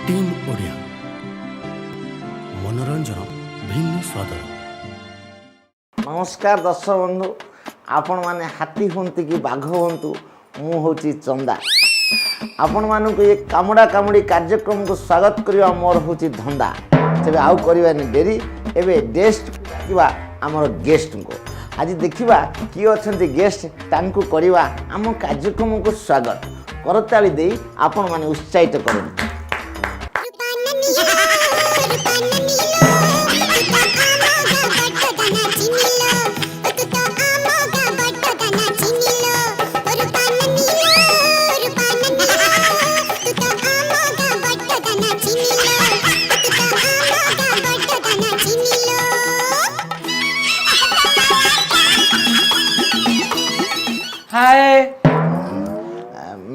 Team Odia, ମନୋରଞ୍ଜନ ଭିନ୍ନ ସ୍ୱାଦର। ନମସ୍କାର ଦର୍ଶକ ବନ୍ଧୁ। ଆପଣମାନେ ହାତୀ ହୁଅନ୍ତୁ କି ବାଘ ହୁଅନ୍ତୁ, ମୁଁ ହେଉଛି ଚନ୍ଦା। ଆପଣମାନଙ୍କୁ ଏ କାମୁଡ଼ା କାମୁଡ଼ି କାର୍ଯ୍ୟକ୍ରମକୁ ସ୍ୱାଗତ କରିବା ମୋର ହେଉଛି ଧନ୍ଦା। ତେବେ ଆଉ କରିବାନି ଡେରି, ଏବେ ଗେଷ୍ଟ ଡାକିବା ଆମର ଗେଷ୍ଟଙ୍କୁ। ଆଜି ଦେଖିବା କିଏ ଅଛନ୍ତି ଗେଷ୍ଟ, ତାଙ୍କୁ କରିବା ଆମ କାର୍ଯ୍ୟକ୍ରମକୁ ସ୍ୱାଗତ। କରତାଳି ଦେଇ ଆପଣମାନେ ଉତ୍ସାହିତ କରନ୍ତୁ। ହାଏ।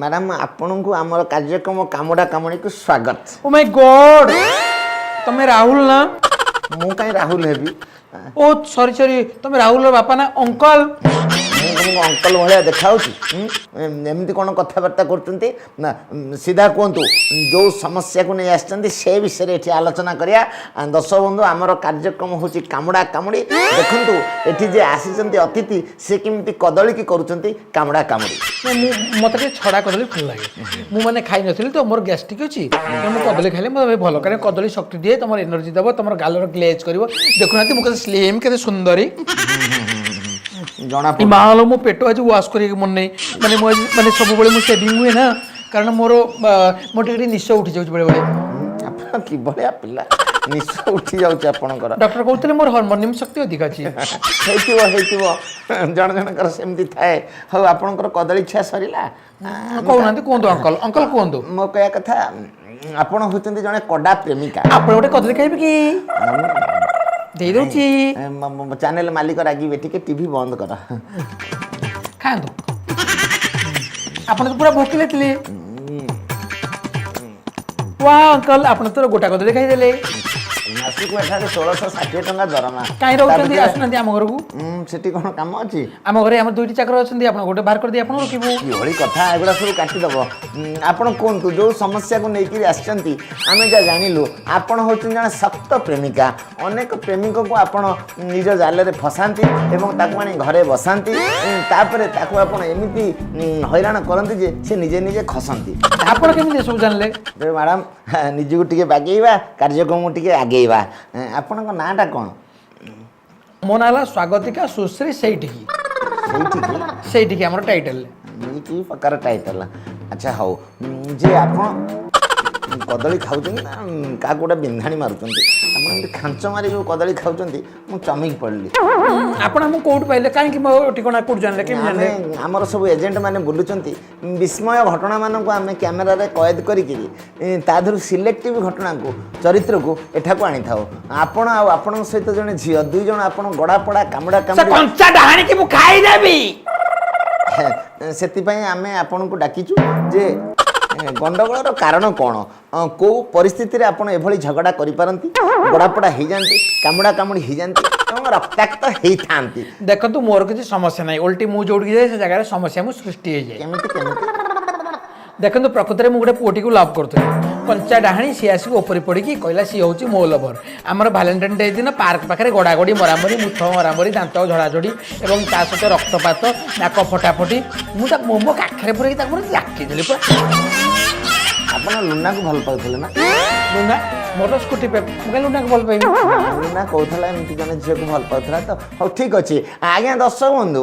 ମ୍ୟାଡ଼ାମ୍, ଆପଣଙ୍କୁ ଆମର କାର୍ଯ୍ୟକ୍ରମ କାମୁଡ଼ା କାମୁଡ଼ିକୁ ସ୍ୱାଗତ। ଓ ମାଇ ଗଡ୍, ତମେ ରାହୁଲ ନା? ମୁଁ କାହିଁ ରାହୁଲ ହେବି? ଓ ସରି ସରି, ତମେ ରାହୁଲର ବାପା ନା ଅଙ୍କଲ? ମୁଁ ତମକୁ ଅଙ୍କଲ ଭଳିଆ ଦେଖାହେଉଛି? ଏମିତି କ'ଣ କଥାବାର୍ତ୍ତା କରୁଛନ୍ତି ନା? ସିଧା କୁହନ୍ତୁ, ଯେଉଁ ସମସ୍ୟାକୁ ନେଇ ଆସିଛନ୍ତି ସେ ବିଷୟରେ ଏଠି ଆଲୋଚନା କରିବା। ଦର୍ଶକ ବନ୍ଧୁ, ଆମର କାର୍ଯ୍ୟକ୍ରମ ହେଉଛି କାମୁଡ଼ା କାମୁଡ଼ି। ଦେଖନ୍ତୁ, ଏଠି ଯେ ଆସିଛନ୍ତି ଅତିଥି, ସେ କେମିତି କଦଳୀକି କରୁଛନ୍ତି କାମୁଡ଼ା କାମୁଡ଼ି। ନା, ମୁଁ ମୋତେ ଟିକେ ଛଡ଼ା କଦଳୀ ଭଲ ଲାଗେ। ମୁଁ ମାନେ ଖାଇନଥିଲି ତ, ମୋର ଗ୍ୟାଷ୍ଟ୍ରିକ୍ ଅଛି। ତେଣୁ ମୁଁ କଦଳୀ ଖାଇଲେ ମୋତେ ଭଲ, କାରଣ କଦଳୀ ଶକ୍ତି ଦିଏ, ତମର ଏନର୍ଜି ଦେବ, ତମର ଗାଲର ଗ୍ଲେଜ୍ କରିବ। ଦେଖୁନାହାନ୍ତି, ମୁଁ କେତେ ସ୍ଲିମ୍, କେତେ ସୁନ୍ଦରୀ। ଜଣା ଏ ମା ଲୋ, ମୋ ପେଟ ଆଜି ୱାଶ୍ କରିବାକୁ ମନେ ନାହିଁ। ମାନେ ମୁଁ ଆଜି ମାନେ ସବୁବେଳେ ମୁଁ ସେଭିଂ ହୁଏ ନା, କାରଣ ମୋର ଟିକେ ଟିକେ ନିଶ ଉଠି ଯାଉଛି ବେଳେବେଳେ। ଆପଣ କିଭଳିଆ ପିଲା, ନିଶ ଉଠି ଯାଉଛି ଆପଣଙ୍କର? ଡକ୍ଟର କହୁଥିଲେ ମୋର ହାରମୋନିୟମ ଶକ୍ତି ଅଧିକ ଅଛି। ହେଇଥିବ ହେଇଥିବ, ଜଣ ଜଣଙ୍କର ସେମିତି ଥାଏ। ହଉ, ଆପଣଙ୍କର କଦଳୀ ଖିଆ ସରିଲା? କହୁନାହାନ୍ତି, କୁହନ୍ତୁ ଅଙ୍କଲ, ଅଙ୍କଲ କୁହନ୍ତୁ। ମୋ କହିବା କଥା, ଆପଣ ହେଉଛନ୍ତି ଜଣେ କଡ଼ା ପ୍ରେମିକା। ଆପଣ ଗୋଟେ କଦଳୀ ଖାଇବେ କି? ଦେଇଦେଉଛି। ଚ୍ୟାନେଲ ମାଲିକ ରାଗିବେ, ଟିକେ ଟିଭି ବନ୍ଦ କର। ଖାଆନ୍ତୁ। ଆପଣ ତ ପୁରା ଭୋକିଲେ ଥିଲେ। ୱା ଅଙ୍କଲ, ଆପଣ ତ ଗୋଟା କଦଳୀ ଖାଇଦେଲେ। ମାସକୁ ଏଠାରେ 1660 ଟଙ୍କା ଦରମା। କାହିଁ ତା ରହୁଛନ୍ତି? ଭିତରେ ଆସୁନାହାନ୍ତି ଆମ ଘରକୁ। ସେଠି କ'ଣ କାମ ଅଛି? ଆମ ଘରେ ଆମର ଦୁଇଟି ଚାକର ଅଛନ୍ତି, ଆପଣ ଗୋଟେ ବାହାର କରିଦେଇ ଆପଣ ରଖିବୁ। କିଭଳି କଥା, ଏଗୁଡ଼ା ସବୁ କାଟିଦେବ। ଆପଣ କୁହନ୍ତୁ, ଯେଉଁ ସମସ୍ୟାକୁ ନେଇକିରି ଆସିଛନ୍ତି। ଆମେ ଯାହା ଜାଣିଲୁ, ଆପଣ ହେଉଛନ୍ତି ଜଣେ ଶକ୍ତ ପ୍ରେମିକା। ଅନେକ ପ୍ରେମିକକୁ ଆପଣ ନିଜ ଜାଲରେ ଫସାନ୍ତି ଏବଂ ତାକୁ ଆଣି ଘରେ ବସାନ୍ତି। ତାପରେ ତାକୁ ଆପଣ ଏମିତି ହଇରାଣ କରନ୍ତି ଯେ ସେ ନିଜେ ନିଜେ ଖସନ୍ତି। ଆପଣ କେମିତି ଏସବୁ ଜାଣିଲେ? ତେବେ ମ୍ୟାଡ଼ାମ୍, ନିଜକୁ ଟିକେ ବାଗେଇବା, କାର୍ଯ୍ୟକ୍ରମକୁ ଟିକେ ଆଗେଇବା। ଆପଣଙ୍କ ନାଁଟା କ'ଣ? ମୋ ନାଁ ହେଲା ସ୍ୱାଗତିକା ସୁଶ୍ରୀ ସେଇଠିକି। ସେଇଠିକି? ସେଇଠିକି ଆମର ଟାଇଟେଲ। ଇଏ କି ପ୍ରକାର ଟାଇଟଲ? ଆଚ୍ଛା ହଉ। ଯେ ଆପଣ କଦଳୀ ଖାଉଛନ୍ତି ନା କାହାକୁ ଗୋଟେ ବିନ୍ଧାଣି ମାରୁଛନ୍ତି? ଆପଣ ଏମିତି ଖାଞ୍ଚ ମାରି ଯେଉଁ କଦଳୀ ଖାଉଛନ୍ତି, ମୁଁ ଚମିକି ପଡ଼ିଲି। ଆପଣ ଆମକୁ କୋଉଠୁ ପାଇଲେ? କାହିଁକି ମୋ ଠିକଣା କୋଉଠୁ ଜାଣିଲେ? କେମିତି ଆମେ ଜାଣିଲେ? ଆମର ସବୁ ଏଜେଣ୍ଟ ମାନେ ବୁଲୁଛନ୍ତି। ବିସ୍ମୟ ଘଟଣାମାନଙ୍କୁ ଆମେ କ୍ୟାମେରାରେ କଏଦ କରିକିରି ତା ଦେହରୁ ସିଲେକ୍ଟିଭ ଘଟଣାକୁ, ଚରିତ୍ରକୁ ଏଠାକୁ ଆଣିଥାଉ। ଆପଣ ଆଉ ଆପଣଙ୍କ ସହିତ ଜଣେ ଝିଅ, ଦୁଇ ଜଣ ଆପଣ ଗଡ଼ାପଡ଼ା କାମୁଡ଼ା ସେ କାମୁଡ଼ି କଞ୍ଚା ଡାହାଣିକି ମୁଁ ଖାଇଦେବି। ସେଥିପାଇଁ ଆମେ ଆପଣଙ୍କୁ ଡାକିଛୁ ଯେ ଗଣ୍ଡଗୋଳର କାରଣ କ'ଣ, କେଉଁ ପରିସ୍ଥିତିରେ ଆପଣ ଏଭଳି ଝଗଡ଼ା କରିପାରନ୍ତି, ଗଡ଼ାପଡ଼ା ହେଇଯାନ୍ତି, କାମୁଡ଼ା କାମୁଡ଼ି ହେଇଯାନ୍ତି ଏବଂ ରକ୍ତାକ୍ତ ହେଇଥାନ୍ତି? ଦେଖନ୍ତୁ, ମୋର କିଛି ସମସ୍ୟା ନାହିଁ। ଓଲଟି ମୁଁ ଯୋଉଠିକି ଯାଏ, ସେ ଜାଗାରେ ସମସ୍ୟା ମୁଁ ସୃଷ୍ଟି ହେଇଯାଏ। କେମିତି କେମିତି? ଦେଖନ୍ତୁ, ପ୍ରକୃତରେ ମୁଁ ଗୋଟେ ପୁଅଟିକୁ ଲଭ୍ କରୁଥିଲି। କଞ୍ଚା ଡାହାଣୀ ସିଏ ଆସିକି ଉପରେ ପଡ଼ିକି କହିଲା ସିଏ ହେଉଛି ମୋ ଲଭର। ଆମର ଭାଲେଣ୍ଟାଇନ୍ ଡେ ଦିନ ପାର୍କ ପାଖରେ ଗଡ଼ାଗଡ଼ି, ମରାମରି, ମୁଥ ମରାମରି, ଦାନ୍ତ ଝଡ଼ାଝଡ଼ି ଏବଂ ତା ସହିତ ରକ୍ତପାତ, ନାକ ଫଟାଫଟି। ମୁଁ ତା ମୋମୋ କାଖରେ ପୁରେଇକି ତାକୁ ପୁରା ଜାକିଦେଲି ପୁରା। ଆପଣ ଲୁନାକୁ ଭଲ ପାଉଥିଲେ ନା? ଲୁନା? ମୋର ତ ସ୍କୁଟି ପେପ୍, ମୁଁ କାହିଁ ଲୁନାକୁ ଭଲ ପାଇବି? ଲୁନା କହୁଥିଲା ଏମିତି ଜଣେ ଝିଅକୁ ଭଲ ପାଉଥିଲା ତ। ହଉ, ଠିକ୍ ଅଛି ଆଜ୍ଞା। ଦର୍ଶକ ବନ୍ଧୁ,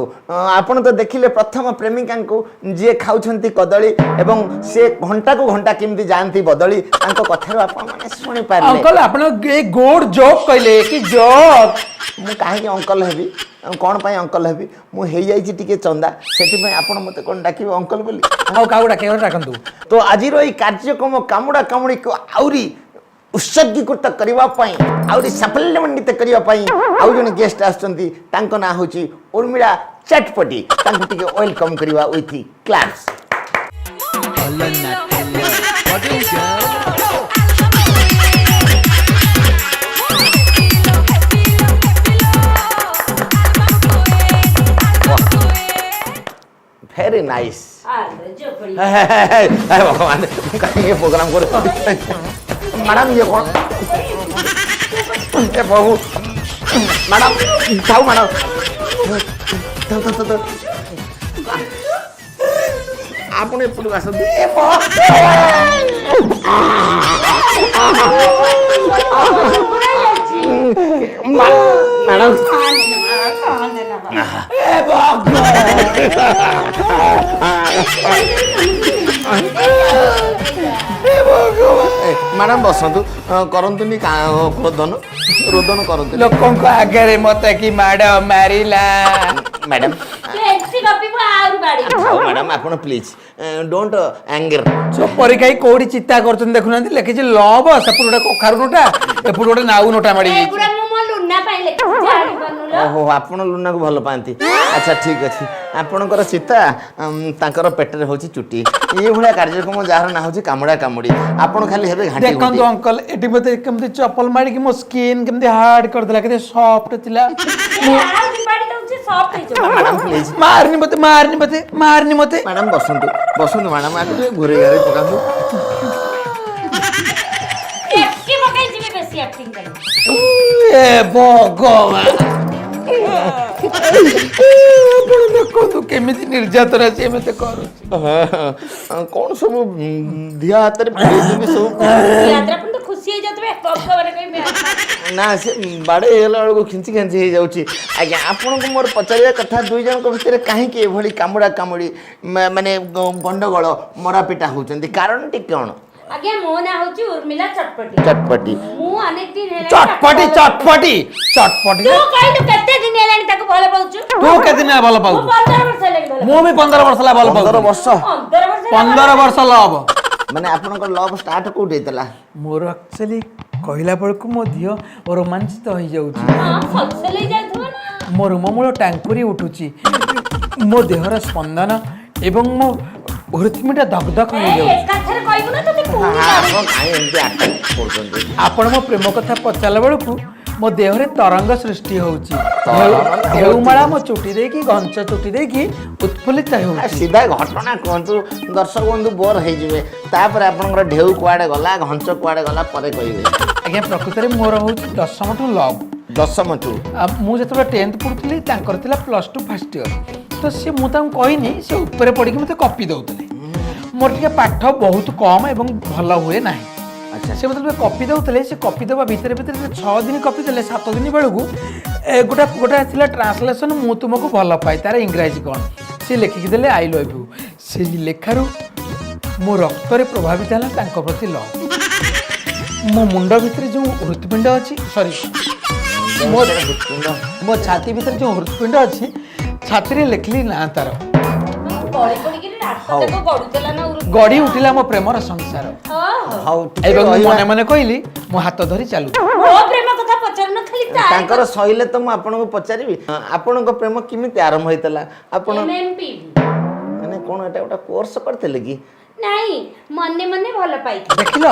ଆପଣ ତ ଦେଖିଲେ ପ୍ରଥମ ପ୍ରେମିକାଙ୍କୁ, ଯିଏ ଖାଉଛନ୍ତି କଦଳୀ ଏବଂ ସେ ଘଣ୍ଟାକୁ ଘଣ୍ଟା କେମିତି ଯାଆନ୍ତି ବଦଳି, ତାଙ୍କ କଥାରୁ ଆପଣମାନେ ଶୁଣିପାରିଲେ। ଅଙ୍କଲ, ଆପଣ ଏ ଗୁଡ୍ ଜୋକ୍ କହିଲେ କି ଜୋକ୍। ମୁଁ କାହିଁକି ଅଙ୍କଲ ହେବି? ଆଉ କ'ଣ ପାଇଁ ଅଙ୍କଲ ହେବି? ମୁଁ ହେଇଯାଇଛି ଟିକେ ଚନ୍ଦା, ସେଥିପାଇଁ ଆପଣ ମୋତେ କ'ଣ ଡାକିବେ ଅଙ୍କଲ ବୋଲି? ଆଉ କାହାକୁ ଡାକିବାକୁ ଡାକନ୍ତୁ। ତ ଆଜିର ଏଇ କାର୍ଯ୍ୟକ୍ରମ କାମୁଡ଼ା କାମୁଡ଼ିକୁ ଆହୁରି ଉତ୍ସର୍ଗୀକୃତ କରିବା ପାଇଁ, ଆହୁରି ସାଫଲ୍ୟମଣ୍ଡିତ କରିବା ପାଇଁ ଆଉ ଜଣେ ଗେଷ୍ଟ ଆସୁଛନ୍ତି। ତାଙ୍କ ନାଁ ହେଉଛି ଉର୍ମିଳା ଚଟପଟି। ତାଙ୍କୁ ଟିକେ welcome କରିବା with କ୍ଲାପ୍ସ। Hello, hello. What do you go? Very nice. ଭଗବାନ, ମୁଁ କାହିଁକି ପ୍ରୋଗ୍ରାମ କରେ? ମ୍ୟାଡ଼ାମ, ଇଏ କ'ଣ? ଏ ପ୍ରଭୁ! ମ୍ୟାଡ଼ାମ, ଥାଉ ମ୍ୟାଡ଼ାମ, ଥାଉ ଥାଉ ଥାଉ ଥାଉ। ଆପଣ ଏପଟକୁ ଆସନ୍ତୁ। ଏ ମ୍ୟାଡ଼ାମ। କାନ୍ଦେନା। ଏ ଭଗବାନ! ଏ ଭଗବାନ! ମ୍ୟାଡ଼ାମ, ବସନ୍ତୁ। କରନ୍ତୁନି କ୍ରୋଧନ, ରୋଦନ କରନ୍ତୁନି। ଲୋକଙ୍କ ଆଗରେ ମତେ କି ମାଡ଼ ମାରିଲା! ମ୍ୟାଡ଼ାମ। ବେଶୀ ଗପିବୁ, ଆହୁରି ବାଡି। ହଉ ମ୍ୟାଡ଼ାମ, ଆପଣ ପ୍ଲିଜ୍ don't ଆଙ୍ଗର। ଚୋପରି ଖାଇ କୋଉଠି ଚିତା କରୁଛନ୍ତି ଦେଖୁନାହାନ୍ତି। ଲେଖିଛି ଲଭ, ସେପଟୁ ଗୋଟେ କଖାରୁ ନୋଟା, ଏପଟୁ ଗୋଟେ ନାଉ ନୋଟା ମାଡ଼ି ଯାଇଛି। ଏଗୁଡା ମୁଁ ମୋ ଲୁନା ପାଇଁ ଲେଖିଛି, ଜାଣିପାରୁନୁ ଲୋ। ଓହୋ, ଆପଣ ଲୁନାକୁ ଭଲ ପାଆନ୍ତି। ଆଚ୍ଛା, ଠିକ୍ ଅଛି। ଆପଣଙ୍କର ସୀତା, ତାଙ୍କର ପେଟରେ ହେଉଛି ଚୁଟି। ଏଇଭଳିଆ କାର୍ଯ୍ୟକ୍ରମ ଯାହାର ନାଁ ହେଉଛି କାମୁଡ଼ା କାମୁଡ଼ି, ଆପଣ ଖାଲି ହେବେ ଘାଣ୍ଟି ଦେଖନ୍ତୁ ଘୁଣ୍ଟି। ଅଙ୍କଲ, ଏଠି ମତେ କେମିତି ଚପଲ ମାରିକି ମୋ ସ୍କିନ୍ କେମିତି ହାର୍ଡ କରିଦେଲା। କେତେ ସଫ୍ଟ ଥିଲା ମୁଁ। ଆହୁରି ବାଡି ଦଉଛି, ସଫ୍ଟ ହେଇଯିବ। Madam, please. ମାରନି ମତେ, ମାରନି ମତେ, ମାରନି ମତେ। ମ୍ୟାଡ଼ାମ, ବସନ୍ତୁ, ବସନ୍ତୁ ମ୍ୟାଡ଼ାମ। ଆକୁ ଟିକେ ଘୁରେଇ ଘାରେଇ ପକାନ୍ତୁ। ଟେକି ପକେଇ ଯିବି ବେଶୀ ଆକ୍ଟିଂ କଲେ। ଏ ଭଗବାନ! ଆପଣ ଦେଖନ୍ତୁ କେମିତି ନିର୍ଯାତନା ସିଏ ମତେ କରୁଛି। ହଁ, କ'ଣ ସବୁ ଧିଆ ହାତରେ ପୁରେଇଛନ୍ତି ସବୁ? ଯାତ୍ରା, ଆପଣ ତ ଖୁସି ହେଇଯାଉଥିବେ ଭଗବାନ କହିବେ। ନା, ସେ ବାଡ଼େଇ ହେଇଗଲା ବେଳକୁ ଖିଞ୍ଚି ଖାଞ୍ଚି ହେଇଯାଉଛି। ଆଜ୍ଞା, ଆପଣଙ୍କୁ ମୋର ପଚାରିବା କଥା, ଦୁଇ ଜଣଙ୍କ ଭିତରେ କାହିଁକି ଏଭଳି କାମୁଡ଼ା କାମୁଡ଼ି, ମାନେ ଗଣ୍ଡଗୋଳ, ମରାପିଟା ହେଉଛନ୍ତି? କାରଣଟି କ'ଣ? ଆଜ୍ଞା, ମୋ ନାଁ ହଉଛି ଉର୍ମିଲା ଚଟପଟି। ଚଟପଟି। ମୁଁ ଅନେକ ଦିନ ହେଲାଣି ଚଟପଟି। ତାକୁ ଚଟପଟି, ଚଟପଟି। ତୁ କହିଲୁ, କେତେ ଦିନ ହେଲାଣି ତାକୁ ଭଲ ପାଉଛୁ? ତୁ କେତେ ଦିନ ହେଲା ଭଲ ମୁଁ ପାଉଛୁ? 15 ବର୍ଷ ହେଲାଣି ଭଲ। ମୁଁ ବି 15 ବର୍ଷ ହେଲା ଭଲ 15 ପାଉଛି। ବର୍ଷ? 15 ବର୍ଷ ହେଲା। 15 ବର୍ଷ ଲଭ। ମାନେ ଆପଣଙ୍କ ଲଭ୍ ଷ୍ଟାର୍ଟ କୋଉଠି ହେଇଥିଲା? ମୋର ଆକ୍ଚୁଆଲି କହିଲା ବେଳକୁ ମୋ ଦିହ ରୋମାଞ୍ଚିତ ହେଇଯାଉଛି। ହଁ, ସଲସଲ ହେଇଯାଉଥିବ ନା। ମୋ ରୁମମୂଳ ଟାଙ୍କୁରି ଉଠୁଛି, ମୋ ଦେହର ସ୍ପନ୍ଦନ ଏବଂ ମୋ ହୃତ୍ପିଣ୍ଡ ଧକ ଧକ ଏଇ, ହେଇଯାଉଛି। ଏକାଥରେ କହିବୁ ନା, ତୋତେ ପୁଣି ଆପଣ କାହିଁ ଏମିତି ଆକ୍ଟିଂ କରୁଛନ୍ତି? ଆପଣ ମୋ ପ୍ରେମ କଥା ପଚାରିଲା ବେଳକୁ ମୋ ଦେହରେ ତରଙ୍ଗ ସୃଷ୍ଟି ହେଉଛି। ତରଙ୍ଗ? ଢେଉମାଳା ମୋ ଚୁଟି ଦେଇକି, ଘଞ୍ଚ ଚୁଟି ଦେଇକି ଉତ୍ଫୁଲ୍ଲିତ ହେଉଛି। ସିଧା ଘଟଣା କୁହନ୍ତୁ, ଦର୍ଶକ ବନ୍ଧୁ ବୋର ହେଇଯିବେ। ତାପରେ ଆପଣଙ୍କର ଢେଉ କୁଆଡ଼େ ଗଲା, ଘଞ୍ଚ କୁଆଡ଼େ ଗଲା, ପରେ କହିବେ। ଆଜ୍ଞା, ପ୍ରକୃତରେ ମୋର ହେଉଛି ଦଶମଠୁ ଲଭ୍। ଦଶମଠୁ? ମୁଁ ଯେତେବେଳେ ଟେନ୍ଥ ପଢ଼ୁଥିଲି, ତାଙ୍କର ଥିଲା ପ୍ଲସ୍ ଟୁ ଫାର୍ଷ୍ଟ ଇୟର। ତ ସେ, ମୁଁ ତାଙ୍କୁ କହିନି, ସେ ଉପରେ ପଡ଼ିକି ମୋତେ କପି ଦେଉଥିଲେ। ମୋର ଟିକେ ପାଠ ବହୁତ କମ୍ ଏବଂ ଭଲ ହୁଏ ନାହିଁ। ସେ ମୋତେ ଯେତେବେଳେ କପି ଦେଉଥିଲେ, ସେ କପି ଦେବା ଭିତରେ ଭିତରେ ସେ 6 ଦିନ କପି ଦେଲେ, 7 ଦିନ ବେଳକୁ ଗୋଟେ ଗୋଟେ ଥିଲା ଟ୍ରାନ୍ସଲେସନ୍, ମୁଁ ତୁମକୁ ଭଲ ପାଏ ତାର ଇଂରାଜୀ କ'ଣ, ସେ ଲେଖିକି ଦେଲେ I love you. ସେଇ ଲେଖାରୁ ମୋ ରକ୍ତରେ ପ୍ରଭାବିତ ହେଲା ତାଙ୍କ ପ୍ରତି ଲଭ୍। ମୋ ମୁଣ୍ଡ ଭିତରେ ଯେଉଁ ହୃତ୍ପିଣ୍ଡ ଅଛି, ସରି, ମୋ ଛାତି ଭିତରେ ଯେଉଁ ହୃତ୍ପିଣ୍ଡ ଅଛି, ଛାତିରେ ଲେଖିଲି ନାଁ ତାର। ଗଳି ପଡିକିରି ରାସ୍ତା ଯାକ ଗଡୁଥିଲା ନା ଉର୍ମି? ଗଢ଼ି ଉଠିଲା ମୋ ପ୍ରେମର ସଂସାର। ଓହୋ। ହଉ, ଟିକେ ଏବଂ ମୁଁ ରହିବା। ମନେ ମନେ କହିଲି, ମୋ ହାତ ଧରି ଚାଲୁ। ମୋ ପ୍ରେମ କଥା ପଚାରୁନ ଖାଲି ତାରି। ତାଙ୍କର ସଇଲେ ତ ମୁଁ ଆପଣଙ୍କୁ ପଚାରିବି। ଆପଣଙ୍କ ପ୍ରେମ କେମିତି ଆରମ୍ଭ ହେଇଥିଲା? ଆପଣ ଏମଏମପି। ମାନେ କ'ଣ ଏଟା ଗୋଟେ କୋର୍ସ କରିଥିଲେ କି? ନାଇଁ, ମନେ ମନେ ଭଲ ପାଇଥିଲି। ଦେଖିଲ,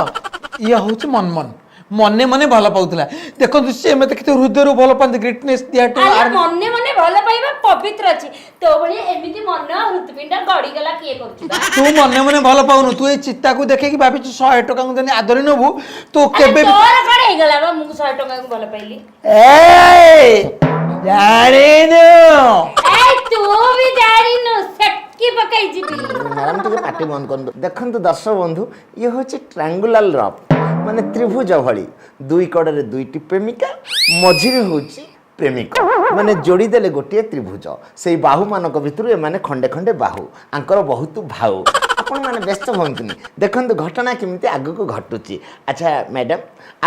ଇଏ ହଉଛି ମନମନ। ମନେ ମନେ ଭଲ ପାଉଥିଲା। ଦେଖନ୍ତୁ, ସିଏ ମତେ କେତେ ହୃଦୟରୁ ଭଲ ପାଆନ୍ତି। ଗ୍ରେଟନେସ୍ ଦିଆଟୁ। ଆରେ, ମନେ ମନେ ଭଲ ପାଇବା ପବିତ୍ର ଅଛି। ତୋ ଭଳି ଏମିତି ମନ ହୃତ୍ପିଣ୍ଡ ଗଡିଗଲା କିଏ କରୁଛି ବା? ତୁ ମନେ ମନେ ଭଲ ପାଉନୁ। ତୁ ଏଇ ଚିତାକୁ ଦେଖିକି ଭାବିଛୁ 100 ଟଙ୍କାକୁ ଦେନି ଆଦରି ନେବୁ ତୁ। ଆରେ, କେବେ ବି ତୋର କଣ ହେଇଗଲା ବା? ମୁଁ 100 ଟଙ୍କାକୁ ଭଲ ପାଇଲି? ଏଇ, ଜାଣିନୁ। ଏଇ, ତୁ ବି ଜାଣିନୁ, ସେକି ପକେଇ ଯିବି। ମ୍ୟାଡ଼ାମ, ଟିକେ ପାଟି ବନ୍ଦ କରନ୍ତୁ। ଦେଖନ୍ତୁ ଦର୍ଶକ ବନ୍ଧୁ, ଇଏ ହେଉଛି ଟ୍ରାଙ୍ଗୁଲାର ଲଭ୍, ମାନେ ତ୍ରିଭୁଜ ଭଳି ଦୁଇ କଡ଼ରେ ଦୁଇଟି ପ୍ରେମିକା, ମଝିରେ ହେଉଛି ପ୍ରେମିକ। ମାନେ ଯୋଡ଼ି ଦେଲେ ଗୋଟିଏ ତ୍ରିଭୁଜ। ସେଇ ବାହୁମାନଙ୍କ ଭିତରୁ ଏମାନେ ଖଣ୍ଡେ ଖଣ୍ଡେ ବାହୁ, ଆଙ୍କର ବହୁତ ଭାଉ। ଆପଣମାନେ ବ୍ୟସ୍ତ ହୁଅନ୍ତୁନି। ଦେଖନ୍ତୁ ଘଟଣା କେମିତି ଆଗକୁ ଘଟୁଛି। ଆଚ୍ଛା ମ୍ୟାଡ଼ାମ,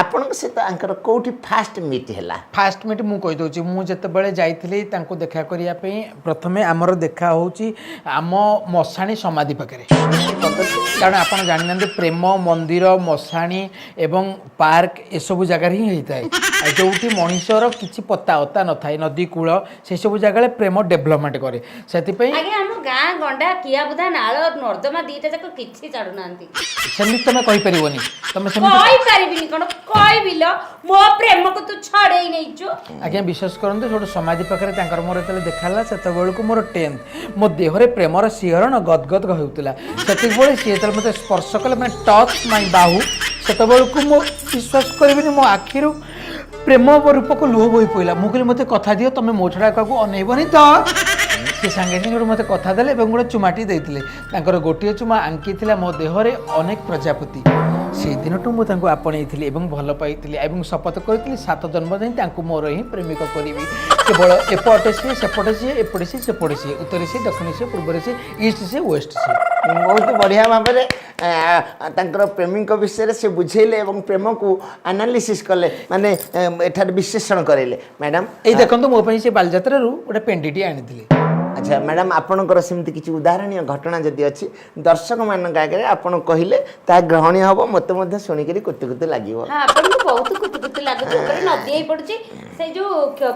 ଆପଣଙ୍କ ସହିତ ଆଙ୍କର କୋଉଠି ଫାଷ୍ଟ ମିଟ୍ ହେଲା? ଫାଷ୍ଟ ମିଟ୍ ମୁଁ କହିଦେଉଛି। ମୁଁ ଯେତେବେଳେ ଯାଇଥିଲି ତାଙ୍କୁ ଦେଖା କରିବା ପାଇଁ, ପ୍ରଥମେ ଆମର ଦେଖା ହେଉଛି ଆମ ମଶାଣି ସମାଧି ପାଖରେ। କାରଣ ଆପଣ ଜାଣିନାହାନ୍ତି, ପ୍ରେମ ମନ୍ଦିର, ମଶାଣି ଏବଂ ପାର୍କ ଏସବୁ ଜାଗାରେ ହିଁ ହେଇଥାଏ। ଆଉ ଯେଉଁଠି ମଣିଷର କିଛି ପତା ଅତା ନଥାଏ, ନଦୀ କୂଳ, ସେସବୁ ଜାଗାରେ ପ୍ରେମ ଡେଭଲପମେଣ୍ଟ କରେ। ସେଥିପାଇଁ ଆଜ୍ଞା, ଆମ ଗାଁ ଗଣ୍ଡା, କିଆବୁଧା, ନାଳ ନର୍ଦ୍ଦମା ଦିଟା ଯାକ କିଛି ଛାଡୁନାହାନ୍ତି। ସେମିତି ତମେ କହିପାରିବନି। ତମେ ସେମିତି କହିପାରିବିନି କଣ? କହିବି ଲୋ, ମୋ ପ୍ରେମକୁ ତୁ ଛଡେଇ ନେଇଛୁ। ଆଜ୍ଞା, ବିଶ୍ୱାସ କରନ୍ତୁ, ସେଠୁ ସମାଧି ପାଖରେ ତାଙ୍କର ମୋର ଯେତେବେଳେ ଦେଖା ହେଲା, ସେତେବେଳକୁ ମୋର ଟେନ୍ଥ। ମୋ ଦେହରେ ପ୍ରେମର ଶିହରଣ ଗଦଗଦ ହେଉଥିଲା। ସେତିକିବେଳେ ସିଏ ଯେତେବେଳେ ମୋତେ ସ୍ପର୍ଶ କଲେ, ମାନେ ଟଚ୍ ମାଇ ବାହୁ, ସେତେବେଳକୁ ମୁଁ ବିଶ୍ୱାସ କରିବିନି, ମୋ ଆଖିରୁ ପ୍ରେମ ରୂପକ ଲୁହ ବୋହି ପଡ଼ିଲା। ମୁଁ କହିଲି, ମୋତେ କଥା ଦିଅ, ତମେ ମୋ ଛଡ଼ା କାହାକୁ ଅନେଇବନି ତ? ସେ ସାଙ୍ଗେ ସାଙ୍ଗେ ଗୋଟେ ମୋତେ କଥା ଦେଲେ ଏବଂ ଗୋଟେ ଚୁମାଟି ଦେଇଥିଲେ। ତାଙ୍କର ଗୋଟିଏ ଚୁମା ଆଙ୍କିଥିଲା ମୋ ଦେହରେ ଅନେକ ପ୍ରଜାପତି। ସେଇ ଦିନଠୁ ମୁଁ ତାଙ୍କୁ ଆପଣେଇଥିଲି ଏବଂ ଭଲ ପାଇଥିଲି ଏବଂ ଶପଥ କରିଥିଲି, 7 ଜନ୍ମ ଯାଇ ତାଙ୍କୁ ମୋର ହିଁ ପ୍ରେମିକ କରିବି। କେବଳ ଏପଟେ ସିଏ, ସେପଟେ ସିଏ, ଏପଟେ ସିଏ, ସେପଟେ ସିଏ, ଉତ୍ତରରେ ସିଏ, ଦକ୍ଷିଣ ସିଏ, ପୂର୍ବରେ ସିଏ, ଇଷ୍ଟ ସିଏ, ୱେଷ୍ଟ ସିଏ। ବହୁତ ବଢ଼ିଆ ଭାବରେ ତାଙ୍କର ପ୍ରେମୀଙ୍କ ବିଷୟରେ ସେ ବୁଝେଇଲେ ଏବଂ ପ୍ରେମକୁ ଆନାଲିସିସ୍ କଲେ, ମାନେ ଏଠାରେ ବିଶ୍ଳେଷଣ କରାଇଲେ ମ୍ୟାଡ଼ାମ୍। ଏଇ ଦେଖନ୍ତୁ, ମୋ ପାଇଁ ସେ ବାଲିଯାତ୍ରାରୁ ଗୋଟେ ପେଣ୍ଡିଟି ଆଣିଥିଲେ। ଆଚ୍ଛା ମ୍ୟାଡ଼ାମ୍, ଆପଣଙ୍କର ସେମିତି କିଛି ଉଦାହରଣୀୟ ଘଟଣା ଯଦି ଅଛି, ଦର୍ଶକମାନଙ୍କ ଆଗରେ ଆପଣ କହିଲେ ତାହା ଗ୍ରହଣୀୟ ହେବ। ମୋତେ ମଧ୍ୟ ଶୁଣିକରି କୁତୁ କୁତୁ ଲାଗିବ। ହଁ, ଆପଣଙ୍କୁ ବହୁତ କୁତୁ କୁତୁ ଲାଗୁଛି, ଉପରେ ନଦୀ ହେଇ ପଡୁଛି। ସେଇ ଯୋଉ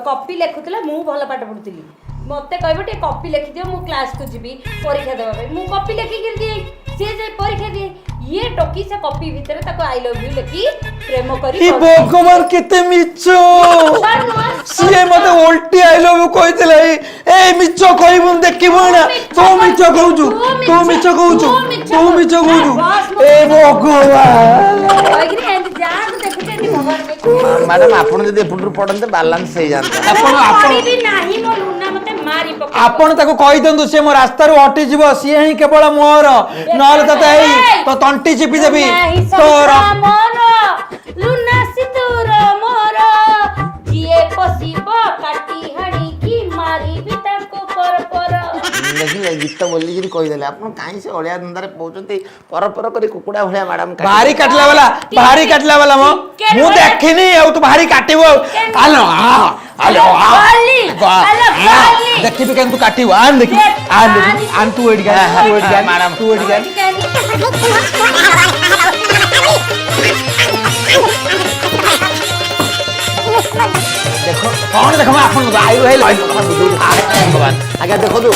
କପି ଲେଖୁଥିଲା, ମୁଁ ଭଲ ପାଠ ପଢୁଥିଲି। ମତେ କହିବ, ଟିକେ କପି ଲେଖିଦିଅ, ମୁଁ କ୍ଲାସକୁ ଯିବି ପରୀକ୍ଷା ଦେବା ପାଇଁ। ମୁଁ କପି ଲେଖିକିରି ଦିଏ, ସିଏ ଯାଇ ପରୀକ୍ଷା ଦିଏ। ଇଏ ଟୋକି ସେ କପି ଭିତରେ ତାକୁ I love you ଲେଖି ପ୍ରେମ କରି ଏ ଭଗବାନ, କେତେ ମିଛ! ସିଏ ମତେ ଓଲଟି I love you କହିଥିଲା। ଏଇ ମିଛ କହିବୁ, ଦେଖିବୁ ନା। ତୁ ମିଛ କହୁଛୁ, ତୁ ମିଛ କହୁଛୁ, ତୁ ମିଛ କହୁଛୁ। ଏ ଭଗବାନ! କହିକିରି ଏମିତି ଯାହାକୁ ଦେଖୁଛି ଏମିତି ଭଗବାନ କହୁଛି। ମ୍ୟାଡ଼ାମ୍, ଆପଣ ଯଦି ଏପଟରୁ ପଡ଼ନ୍ତେ ବାଲାନ୍ସ ହେଇଯାନ୍ତା। ଆପଣ ପଢିବି ନାହିଁ, ମୋ ଲୁନା ମତେ ମାରି ପକେଇବ। ଆପଣ ତାକୁ କହିଦିଅନ୍ତୁ, ସେ ମୋ ରାସ୍ତାରୁ ହଟିଯିବ। ସିଏ ହିଁ କେବଳ ମୋର, ନହେଲେ ତତେ ଏଇ ତୋ ତଣ୍ଟି ଚିପି ଦେବି। ନାହିଁ। ତୋର ଶଙ୍ଖା ମୋର, ଲୁନା ସିନ୍ଦୁର ମୋର, ଯିଏ ପଶିବ କାଟି ହାଣିକି ମାରିବି ତାକୁ ପର ପର। ଦେଖିଲେ, ଗୀତ ବୋଲିକିରି କହିଦେଲେ। ଆପଣ କାହିଁ ସେ ଅଳିଆ ଧନ୍ଦାରେ ପଉଛନ୍ତି? ପର ପର କରି କୁକୁଡ଼ା ଭଳିଆ ମ୍ୟାଡ଼ାମ୍। ଭାରି କାଟିଲା ବାଲା, ଭାରି କାଟିଲା ବାଲା ମ। ମୁଁ ଦେଖିନି ଆଉ, ତୁ ଭାରି କାଟିବୁ ଆଉ। ଆଲୋ ଆ, ଆଲୋ ଆ। ଗଲି, ଆଲୋ ଗଲି। ଦେଖିବି କେମିତି ତୁ କାଟିବୁ। ଆନ ଦେଖିବି, ଆନ ଦେଖିବି, ଆନ। ତୁ ଏଇଠି ଆ, ତୁ ଏଇଠି ଆ, ମ୍ୟାଡ଼ାମ୍। ତୁ ଏଇଠି ଆ। ଦେଖ। କଣ ଦେଖ? ଆପଣ ଆଇରୁ ହେଇ ଭଗବାନ। ଆଜ୍ଞା, ଦେଖନ୍ତୁ।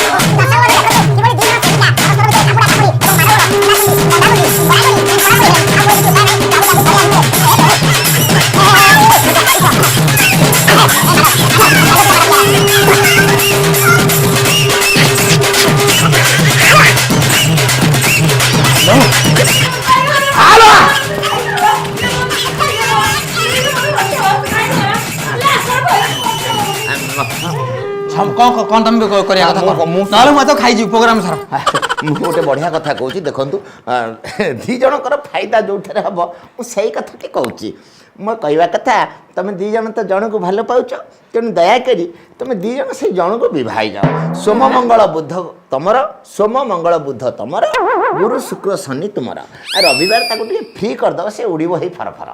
ଆଲୋ। କଣ କଣ ତମେ କରିବା କଥା କର। ନହେଲେ ମୁଁ ତ ଖାଇଯିବି ପ୍ରୋଗ୍ରାମ ସାର। ମୁଁ ଗୋଟେ ବଢ଼ିଆ କଥା କହୁଛି, ଦେଖନ୍ତୁ। ଦି ଜଣଙ୍କର ଫାଇଦା ଯେଉଁଠାରେ ହେବ, ମୁଁ ସେଇ କଥାଟି କହୁଛି। ମୋ କହିବା କଥା, ତମେ ଦି ଜଣ ତ ଜଣକୁ ଭଲ ପାଉଛ, ତେଣୁ ଦୟାକରି ତମେ ଦି ଜଣ ସେଇ ଜଣକୁ ବିବାହ ହେଇଯାଅ। ସୋମ ମଙ୍ଗଳ ବୁଧ ତମର, ସୋମ ମଙ୍ଗଳ ବୁଧ ତମର, ଗୁରୁ ଶୁକ୍ର ଶନି ତୁମର, ଆଉ ରବିବାର ତାକୁ ଟିକେ ଫ୍ରି କରିଦେବ, ସେ ଉଡ଼ିବ ହେଇ ଫର ଫର।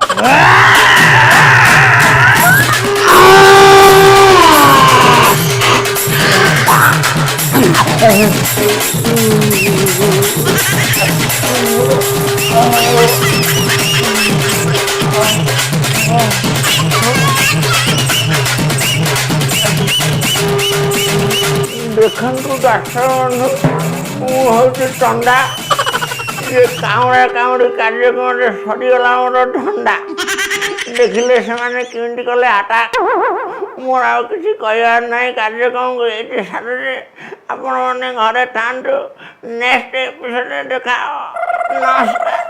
ଦେଖନ୍ତୁ ଦର୍ଶକ ବନ୍ଧୁ, ମୁଁ ହେଉଛି ଚନ୍ଦା। ଇଏ କାଉଁଡ଼ା କାଉଁଡ଼ି କାର୍ଯ୍ୟକ୍ରମରେ ସରିଗଲା ମୋର ଧନ୍ଦା। ଦେଖିଲେ ସେମାନେ କେମିତି କଲେ ଆଟାକ୍। ମୋର ଆଉ କିଛି କହିବାର ନାହିଁ। କାର୍ଯ୍ୟକ୍ରମକୁ ଏଇଠି ସାରୁଛି। ଆପଣମାନେ ଘରେ ଥାଆନ୍ତୁ, ନେକ୍ସଟ ଏପିସୋଡ଼ରେ ଦେଖା ହେବ। ନମସ୍କାର।